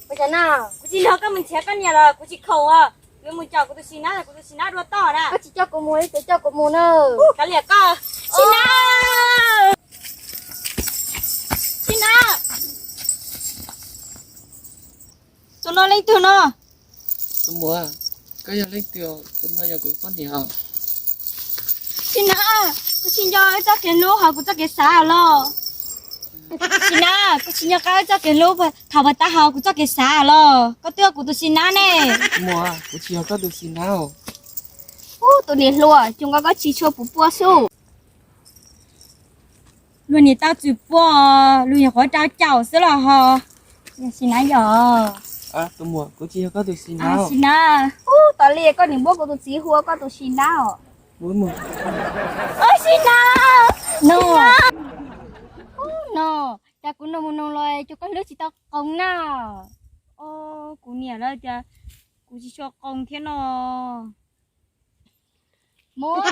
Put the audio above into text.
Ua cas na, kuv tsis nrog koj mus nrhiav koj niam los kuv tsis khoom os. Yuav mus caum kuv tus Xis Nab, kuv tus Xis Nab dua toj na. Koj tsis coj kuv mus li ces coj kuv mus na. Kav liam koj. Xis Nab, Xis Nab, tus no leej twg no? Tus muam, koj yog leej twg? Tus no yog kuv poj niam. Xis Nab, koj tsis nco wb txoj kev hlub hos kuv txoj kev xav los? Xis Nab, koj tsis nco qab wb txoj kev hlub thaum puag ta hos kuv txoj kev xav los? Koj twb yog kuv tus Xis Nab ne. Muam, kuv tsis yog koj tus Xis Nab. Ub, tus niam hluas, cuag koj tsis tshua puv puaj xwb. Luag niam tau txwm puag, luag nyuam qhuav rau caum xwb los ho. Yog Xis Nab yog. Tus muam, kuv tsis yog koj tus Xis Nab. Xis Nab, ub, tos li koj niam muab kuv tus txiv hu ua koj tus Xis Nab os. Xis Nab, no, no, cas kuv nug mus nug los cas koj hlwb tsis tau qoo na. Kuv niam lawv tias kuv tsis tshua qoo thiab no. Muam,